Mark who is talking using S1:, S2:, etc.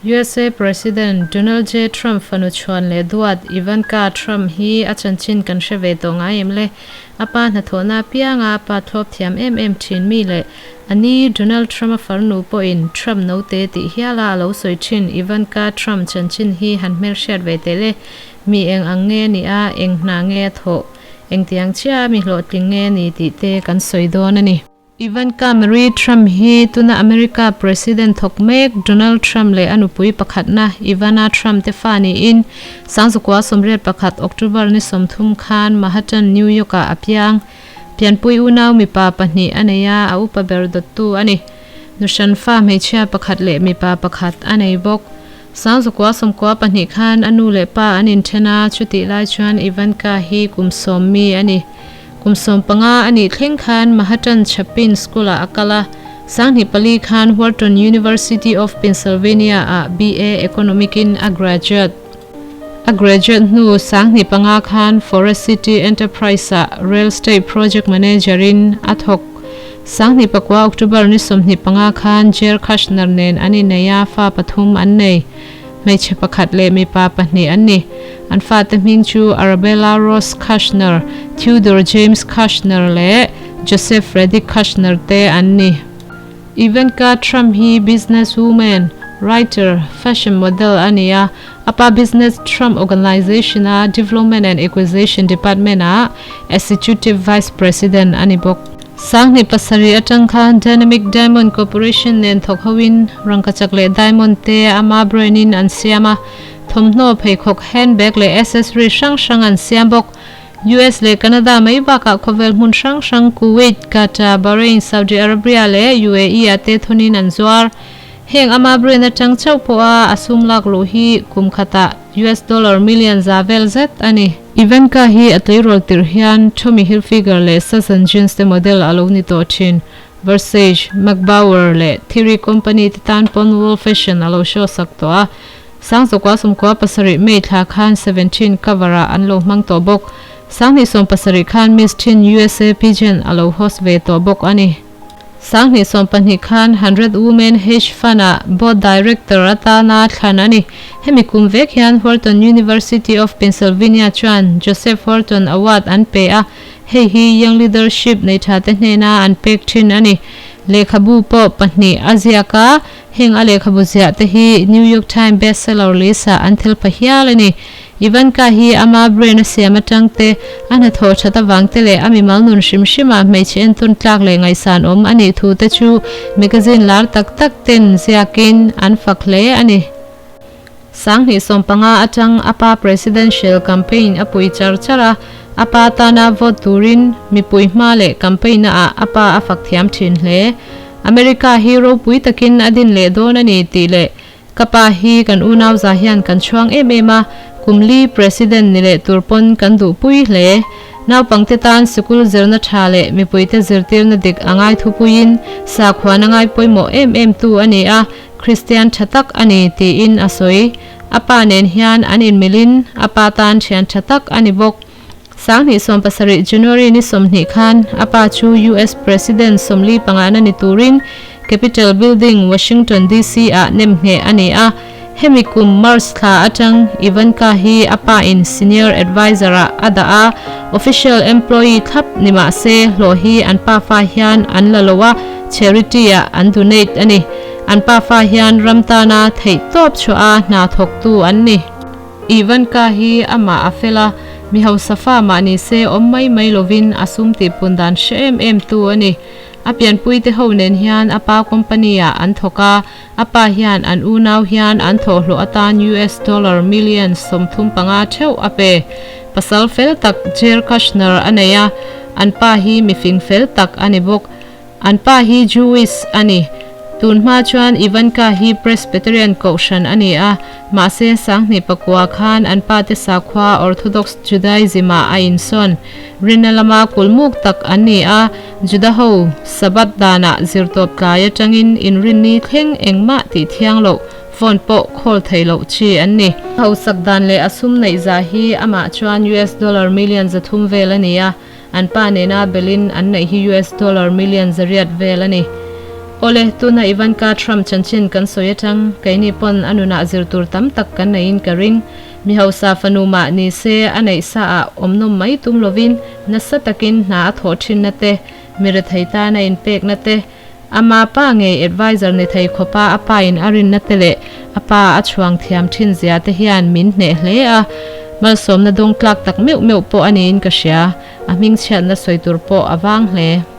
S1: USA President Donald J. Trump fanu chhuan leh duat Ivanka Trump hi a chanchin kan hre ve tawh ngai em le? A pa hnathawhna apianga a pa thlawp thiam em em thin mi leh a ni Donald Trump-a farnu pawhin Trump note tih hiala a lo sawi thin Ivanka Trump chanchin hi han hmelhriat ve teh le. Mi eng ang nge ni a, eng hna nge a thawh, engtiang chiah a mi hlawhtling nge ni tih te kan sawi dawn a ni. Ivanka Marie Trump hi tuna America President thawk mek Donald Trump leh a nupui pakhatna Ivana Trump te fa niin Sangzukua 81 October ni 30 khan Manhattan, New York-ah a piang. Pianpui unau mipa pahnih a nei a, a upa ber dawttu a ni. Nuhran fa hmeichhia pakhat leh mipa pakhat a nei bawk. Sangzukua 92 khan a nu leh pa an inthen a, chutih lai chuan Ivanka hi kum sawm mi a ni. Kum 15 a nih thleng khan Manhattan Chapin School-ah a kal a, 2004 khan Wharton University of Pennsylvania-ah BA Economic-in a graduate. A graduate hnu 2005 khan Forest City Enterprise-ah Real Estate Project Manager-in a thawk. 2009 October ni 25 khan Jair Kushner nen an innei a, fa pathum an nei. Hmeichhe pakhat leh mipa pahnih an ni. An fate hming chu Arabella Rose Kushner, Theodore James Kushner leh Joseph Frederick Kushner te an ni. Ivanka Trump hi business woman, writer, fashion model a ni a, a pa business Trump Organization-a Development and Acquisition Department-ah Executive Vice President a ni bawk. 2007 atang khan Dynamic Diamond Corporation nen thawk hoin rangkachak leh diamond te ama brand-in an siam a, thawmhnaw, pheikhawk, handbag leh accessory hrang hrang an siam bawk. US leh Canada mai bakah khawvel hmun hrang hrang Kuwait, Qatar, Bahrain, Saudi Arabia leh UAE ah te thawnin an zuar. Heng ama brand atang chauh pawha a sum lak luh hi kum khatah US dollar million za vel zet a ni. Ivanka hi a tleirawl tirh hian Tommy Hilfiger leh Susan Jeans te model a lo ni tawh thin. Versace, McBauer leh Theory Company te tan pawn world fashion a lo show sak tawh a. 1997 May thla khan Seventeen cover ah an lo hmang tawh bawk. 2017 khan Miss Teen USA pageant a lo host ve tawh bawk a ni. 2020 khan Hundred Women Hedge Fund-ah Board Director atana thlan a ni. Hemi kum vek hian Wharton University of Pennsylvania chuan Joseph Wharton Award an pe a, hei hi Young Leadership nei thate hnena an pek thin a ni. Lehkhabu pawh pahnih a ziak a, heng a lehkhabu ziah te hi New York Times bestseller list-ah an thil pha hial a ni. Ivanka hi ama brain a siam atang te, a hnathawh that avang te leh a mimal nun hrim hrimah hmeichhe entawn tlak leh ngaihsan awm a nih thu te chu magazine lar tak tak ten ziakin an fak hle a ni. 2015 atang a pa presidential campaign a pui char char a, a pa tana vote turin mipui hma leh campaign-na ah a pa a fak thiam thin hle. America hi ropui takin a din leh dawn a ni tih leh Ka pa hi kan unau za hian kan chhuang em em a, kum li President ni leh tur pawn kan duhpui hle. Naupangte tan sikul zirna tha leh mipuite zirtirna dik a ngai thupuiin sakhuan a ngai pawimawh em em tu a ni a, Kristian tha tak a ni tiin a sawi. A pa nen hian an inmilin a pa tan thian tha tak a ni bawk. 2017 January ni 20 khan a pa chu US President 45 na ni turin Capitol Building, Washington DC ah nemngheh a ni a. Hemi kum March thla atang Ivanka hi a pa in Senior Advisor ah a dah a, official employee thlap ni mah se hlawh hi an pa fa hian an la lo a, charity ah an donate a ni. An pa fa hian ram tana theih tawp chhuah a hna thawktu an ni. Ivanka hi amah a fel a, mi hausa fa mah ni se awm mai mai lovin a sum tih pun dan hre em em tu a ni. A pianpui te ho nen hian a pa company ah an thawk a, a pa hian an unau hian an thawhhlawh atan US dollar million 35 theuh a pe. Pasal fel tak Jair Kushner a nei a, an pa hi mifing fel tak a ni bawk. An pa hi Jewish a ni. Tun hma chuan Ivanka hi Presbyterian kohhran a ni a, mahse 2009 khan an pa te sakhua Orthodox Judaism ah a insawn. Rinna lama kulmuk tak an ni a, Juda ho Sabbath danah zirtawp tlai atangin inrinni thleng engmah tih thiang loh, phone pawh khawl thei loh chi an ni. Hausak dan leh a sum neih zah hi amah chuan US dollar million 300 vel a ni a, An pa nena belin an neih hi US dollar million 800 vel a ni. Awle, tuna Ivanka Trump chanchin kan sawi atang, keini pawn a nunah zir tur tam tak kan neiin ka ring. Mi hausa fanu mah ni se a neih sa ah awm nawm mai tum lovin nasa takin hna a thawh thinna te, mi rethei tan a inpekna te, ama pa ngei advisor ni thei khawpa a pa in a rinna te leh a pa a chhuang thiam thin zia te hian min hneh hle a, malsawmna dawng tlak tak meuh meuh pawh a niin ka hria, a hmingchhiatna sawi tur pawh a vang hle.